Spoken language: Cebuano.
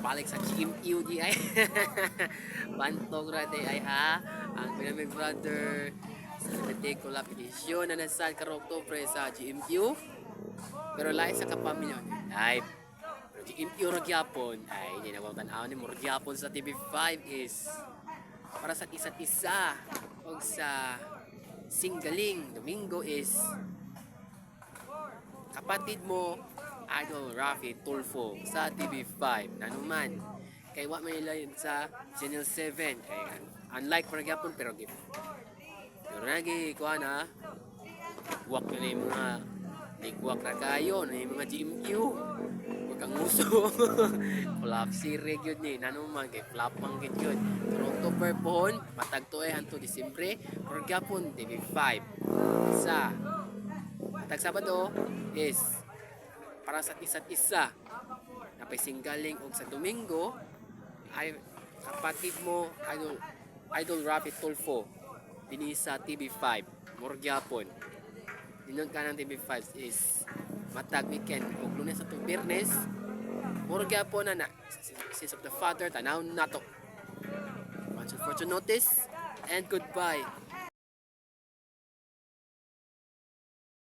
Balik sa GMQ di ay. Bantog ra di ay ha. Ang Pinamig Brother Celebrity Collab Edition na nasa karong Oktubre sa GMQ. Pero live sa Kapamilya live. Pero GMQ ra gyapon ay hindi na ko tan-aw ni murag gyapon sa TV5 is para sa isa't isa og sa Singgaling Domingo is kapatid mo, Idol Raffy Tulfo sa TV5. Nanuman kay wa man nila yun sa Channel 7 kay unlike para gyapon, pero give pero nagi kuha na wak na yung mga ligwak na kayo na yung mga GMQ. Wag kang uso flop si gyud ni, nanuman kay flop man gid yun. Pero October pohon matag tuig hanto Disyembre pero gyapon TV5 sa matag Sabado is para sa isa't isa napay Singgaling og sa Domingo ay kapatid mo, Idol Raffy Tulfo dinhi sa TV5. Murag gyapon dinun ka ng TV5 is matag weekend og Lunes sa Biyernes murag gyapon na na Sins of the Father. Tanaw nato. Once and fortune notice and goodbye.